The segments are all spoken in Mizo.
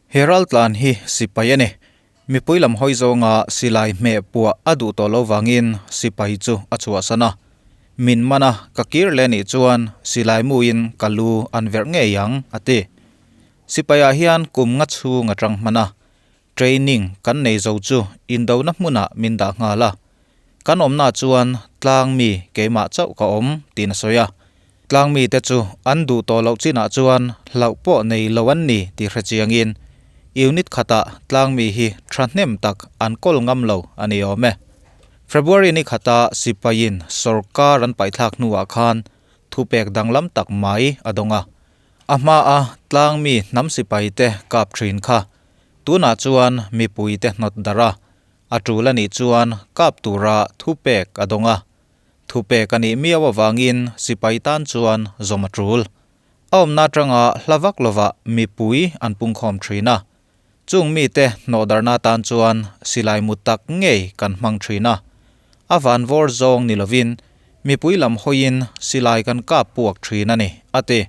He raltlan hi sipai a ni. Mipui lam hawi zawnga silai hmeh puah a duh tawh lo vangin sipai chu a chhuahsan a. Min man a, ka kir leh nih chuan silai muin ka lu an verh ngei ang, a ti. Sipaiah hian kum nga chhung a tang hman a. Training kan nei zo chu indona hmunah min dah nghal a. Kan awmnaah chuan tlang mi keimah chauh ka awm tiin a sawi a. Tlang mite chu an duh tawh loh chinah chuan hlauh pawh nei lo an ni tih hre chiangin unit khatah tlang mi hi thahnem tak an kawl ngam lo a ni awm e. February ni khata sipaiin sorkar an paihthlak hnuah khan thupek danglam tak mai a dawng a. A hmaa tlang mi hnam sipaite kap thin kha tunah chuan mipuite hnawt darh a, a tul a nih chuan kap tura thupek a dawng a. Thupek a nih miau avangin sipai tan chuan zawm a tul. A awmna atanga hla vak lovah mipui an pungkhawm thin a. Chung mite hnawhdarhna atan chuan silai mu tak ngei kan hmang thin a. A van vawr zawng ni lovin mipui lam hawiin silai kan kap puak thin a ni, a ti.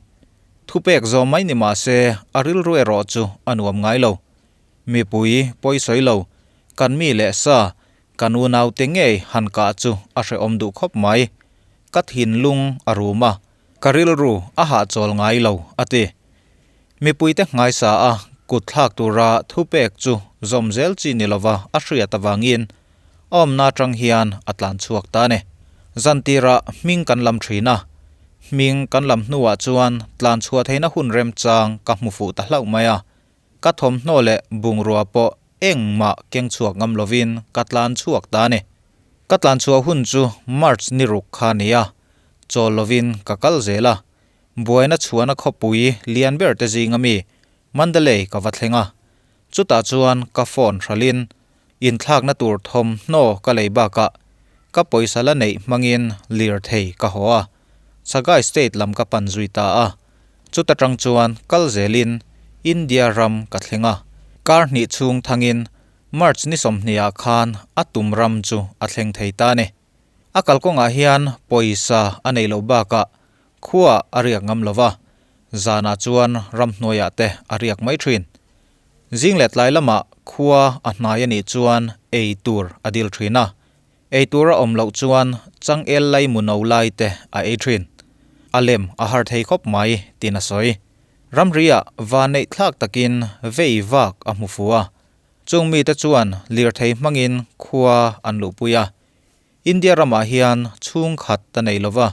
Thupek zawm mai ni mah se a rilru erawh chu a nuam ngai lo. Mipui pawisawi lo, kan mi leh sa, Ka nunaute ngei han kah chu a hrehawm duh khawp mai. Ka thinlung a rum a, ka rilru a hahchawl ngai lo, a ti. Mipuite nghaisa a kut thlak tura thupek chu zawm zel chi ni lova a hriat avangin a awmna atang hian a tlan chhuak ta a ni. Zantirah hming kan lam thin a, hming kan lam hnuah chuan tlan chhuah theihna hun remchang ka hmu fuh ta hlauh mai a. Ka thawmhnaw leh bungrua pawh engmah keng chhuak ngam lovin ka tlan chhuak ta a ni. Ka tlan chhuah hun chu March ni ruk kha a ni a, chawl lovin ka kal zel a. Buaina chhuahna khawpui lian ber te zinga mi Mandalay ka va thleng a. Chutah chuan ka phone hralhin inthlakna tur thawmhnaw ka lei bakah ka pawisa la neih hmangin lirthei ka haw a, Chagai state lam ka pan zui ta a. Chuta tang chuan kal zelin India ram ka thleng a, kar hnih chhung thangin March ni sawmhniah khan a tum ram chu a thleng thei ta a ni. A kalkawngah hian pawisa a neih loh bakah khuaah a riak ngam lo va, zanah chuan ramhnuaiah te a riak mai thin. Zing leh tlai lamah khua a hnai a nih chuan ei tur a dil thin a, Ei tur a awm loh chuan changel lai mu no lai te a ei thin. A lem a har thei khawp mai tiin a sawi. Ramri-ah van neih thlak takin vei vak a hmu fu a. Chung mite chuan lirthei hmangin khua an luhpui a. India ramah hian chhungkhat a nei lova,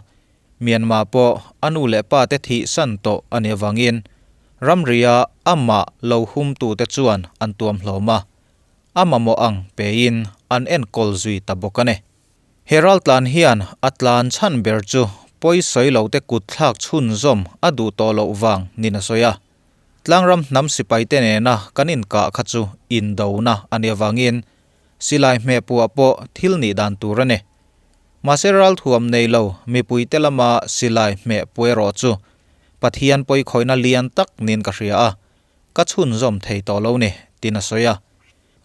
Myanmar pawh a nu leh pa te thih san tawh a nih avangin ramri-ah amah lo humtute chuan an tuam hlawm a. A mamawh ang pein an enkawl zui ta bawk a ni. He raltlan hian a tlan chhan ber chu pawisawi lote kut thlak chhunzawm a duh tawh loh vang niin a sawi a. Tlangram hnam sipaite nena kan inkah kha chu indona a nih avangin silai hmeh puah pawh thil nih dan tur a ni. Mahse ralthuam nei lo mipuite lama silai hmeh puah erawh chu Pathian pawikhawihna lian tak niin ka hria a, Ka chhunzawm thei tawh lo ni, tiin a sawi a.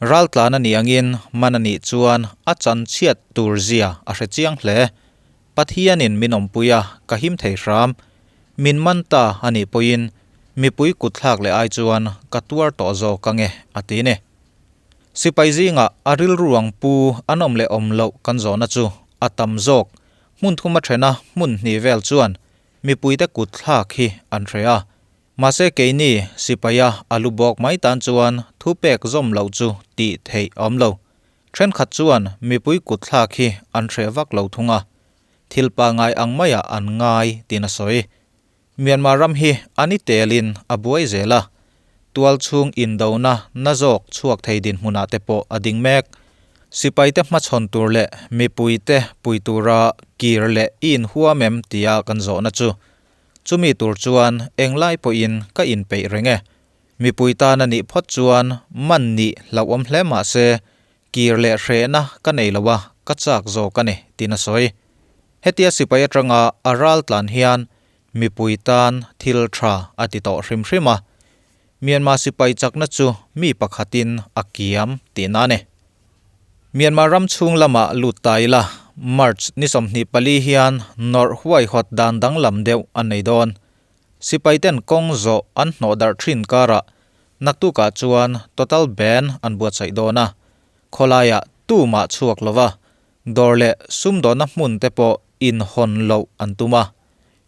Raltlan a nih angin man a nih chuan a chanchhiat tur zia a hre chiang hle. Pathianin min awmpui a, ka him thei hram. Min man ta a nih pawhin mipui kutthlak leh ai chuan ka tuar tawh zawk ange, a ti ni. Sipai zingah a rilru ang pu an awm leh awm loh kan zawhna chu a tam zawk. Hmun thum a then a, hmun hnih vel chuan mipuite kutthlak hi an hre a. Mahse keini sipaia a lu bawk mai tan chuan thupek zawm loh chu tih theih a awm lo. Thenkhat chuan mipui kutthlak hi an hreh vak lo thung a, thil pangai ang maiah an ngai tiin a sawi. Myanmar ram hi a ni telin a buai zel a, tual chhung indona na zawk chhuak thei dinhmunah te pawh a ding mek. Sipaite hmachhawn tur leh mipuite pui tura kir leh i inhuam em tia kan zawhna chu Chumi tur chuan englai pawhin ka inpeih reng e. Mipui tan a nih phawt chuan man nih hlauhawm hle mah se, kir leh hrehna ka nei lo a, ka chak zawk a ni, tiin a sawi. Hetia sipai atanga a ral tlan hian mipui tan thil tha a ti tawh hrim hrim a, Myanmar sipai chakna chu mi pakhatin a kiam tihna a ni. Myanmar ram chhung lamah lut ta ila, March ni 24 hian nawrh huaihawt dan danglam deuh an nei dawn. Sipaiten kawng zawh an hnawh darh thin karah Naktukah chuan total ban an buatsaih dawn a, khawlaiah tumah chhuak lova dawr leh sumdawnna hmun te pawh inhawn loh an tum a.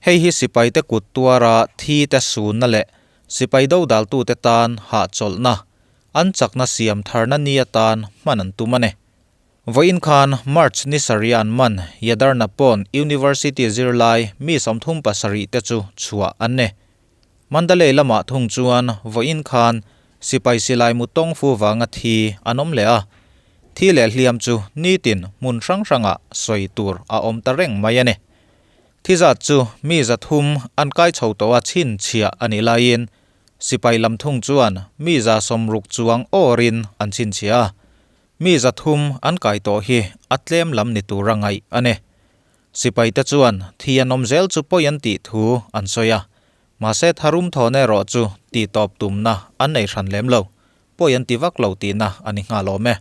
Hei hi sipaite kut tuara thi te sunna leh sipai dodaltute tan hahchawlhna, an chakna siam tharna ni atan hman an tum a ni. Vawiin khan March ni sarih an man Yadarna pawn University zirlai mi 37 te chu chhuah an ni. Mandalay lamah thung chuan vawiin khan sipai silai mu tawng fu vanga thi an awm leh a, thi leh hliam chu nitin hmun hrang hrangah sawi tur a awm ta reng mai a ni. Thi zat chu mi 300 an kai chho tawh a chhinchhiah a nih laiin sipai lam thung chuan mi 160 chuang awrin an chhinchhiah a. Mi 300 an kai tawh hi a tlem lam ni tura ngaih a ni. Sipaite chuan thi an awm zel chu pawi an tih thu an sawi a, mahse tharum thawn erawh chu tih tawp tumna an nei hran lem lo, pawi an ti vak lo tihna a ni nghal awm e.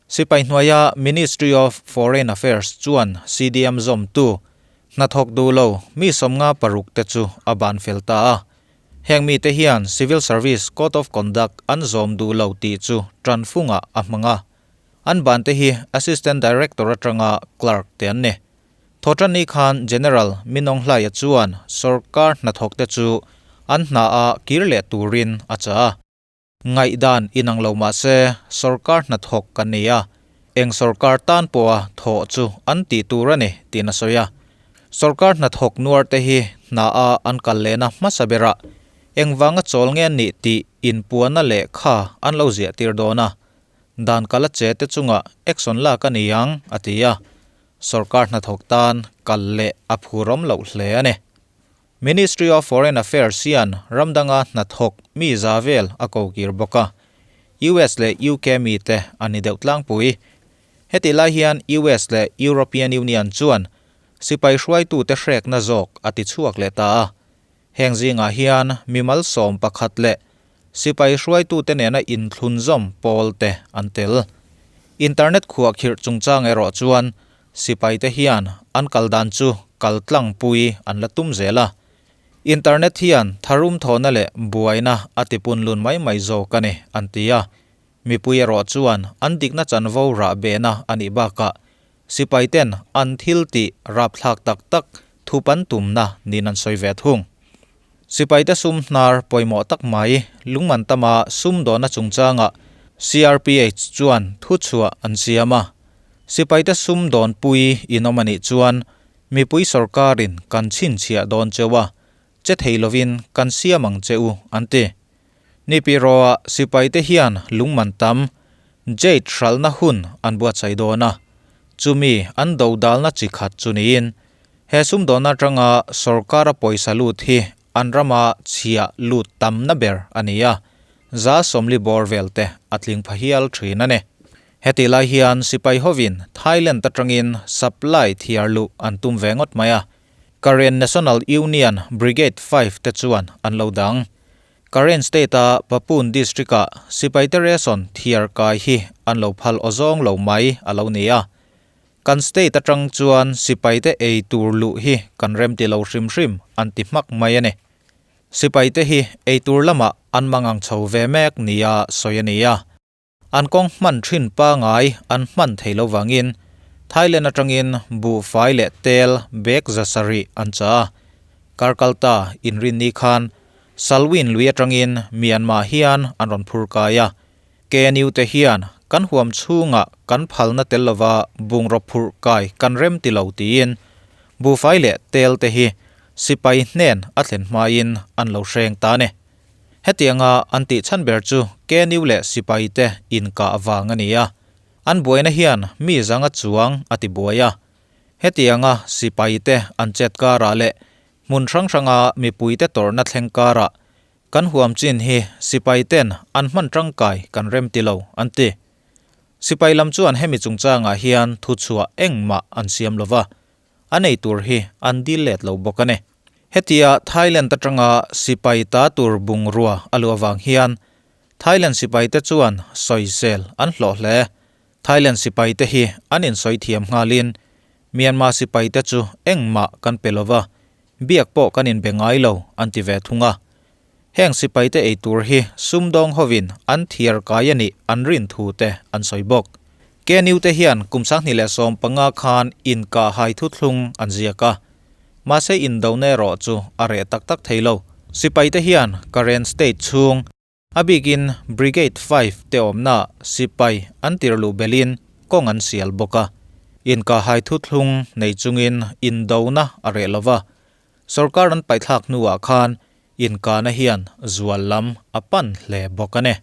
Sipai hnuaia Ministry of Foreign Affairs chuan CDM zawmtu hnathawk duh lo mi 56 te chu a ban fel ta a. Heng mite hian Civil Service Code of Conduct an zawm duh lo tih chu tanfungah a hmang a. An bante hi Assistant Director atanga Clerk te an ni. Thawhtanni khan General Min Aung Hlaia chuan sorkar hnathawkte chu an hna a kir leh turin a chah a. Ngaihdan inang lo mah se sorkar hnathawk kan ni a, eng sorkar tan pawha thawh chu an tih tur a ni tiin a sawi a. Sorkar hnathawk nuar te hi hna a an kal lehna hmasa berah engvanga chawl nge an nih tih inpuanna lehkha an lo ziah tir dawn a, dan kal a che te chungah action lak a ni ang a ti a, sorkar hnathawk tan kal leh a phurawm loh hle a ni. Ministry of Foreign Affairs hian ramdanga hnathawk mi za vel a ko kir bawk a, US leh UK mite an ni deuh tlangpui. Hetih lai hian US leh European Union chuan sipai hruaitute hrekna zawk a ti chhuak leh ta a. Heng zingah hian mimal 11 leh sipai hruaitute nena inthlunzawm pawl te an tel. Internet khuahkhirh chungchang erawh chuan Sipaite hian an kal dan chu kal tlangpui an la tum zel a. Internet hian tharum thawhna leh buaina a tipun lun mai mai zawk a ni, an ti a. Mipui erawh chuan an dikna chanvo rah behna a nih bakah sipaiten an thil tih rapthlak tak tak thupan tumna niin an sawi ve thung. Sipaite sum hnar pawimawh tak mai lungman tama sum dawhna chungchangah CRPH chuan thuchhuah an siam a. Sipaite sum dawnpui in awm a nih chuan mipui sorkarin kan chhinchhiah dawn cheu a, che thei lovin kan siam ang che u, an ti. Nipi rawhah sipaite hian lungman tam Jade hralhna hun an buatsaih dawn a, chumi an dodalna chi khat chu niin He sumdawnna atanga sorkara pawisa lut hi an rama chhia lut tamna ber a ni a, 40 bawr vel te a tling pha hial thin a ni. Hetih lai hian sipai hovin Thailand atangin supply thiar luh an tum ve ngawt mai a, Karen National Union Brigade 5 te chuan an lo dang. Karen State-a Papun District-ah sipaite ration thiar kai hi an lo phal awzawng lo mai a lo ni a. Kan state atang chuan sipaite ei tur luh hi kan rem ti lo hrim hrim an ti hmak mai a ni. Sipaite hi ei tur lamah an mangang chho ve mek nia sawi a ni a. An kawng hman thin pangai an hman thei lo vangin Thailand atangin buhfai leh tel bag 700 an chah a. Karkalta inrinni khan Salween lui atangin Myanmar hian an rawn phur kai a. KNU te hian kan huam chhungah kan phalna tel lova bungraw phurh kai kan rem ti lo tiin buhfai leh tel te hi sipai hnen a thlen hmain an lo hreng ta a ni. Hetianga an tih chhan ber chu KNU leh sipai te inkah vang a ni a, an buaina hian mi zanga chuang a ti buai a. Hetianga sipai te an chet karah leh hmun hrang hranga mipuite tawrhna thleng karah Kan huam chin hi sipai ten an hman tangkai kan rem ti lo, an ti. Sipai lam chuan hemi chungchangah hian thuchhuah engmah an siam lo va, a nei tur hi an dil let lo bawk a ni. Hetia Thailand atanga sipai ta tur bungrua a luh avang hian Thailand sipaite chuan sawisel an hlawh hle. Thailand sipaite hi an insawi thiam nghalin Myanmar sipaite chu engmah kan pe lo va, Biak pawh kan inbe ngai lo, an ti ve thung a. Heng sipaite ei tur hi sumdawng hovin an thiar kai a nih an rin thu te an sawi bawk. KNU te hian kum 2015 khan inkahhai thuthlung an ziak a. Mahse indona erawh chu a reh tak tak thei lo. Sipaite hian Karen State chhung, a bikin Brigade 5 te awmnaah sipai an tir luh belhin kawng an sial bawk a. Inkahhai thuthlung nei chungin indona a reh lo va. Sorkar an paihthlak hnuah khan inkahna hian zual lam a pan hle bawk a ni.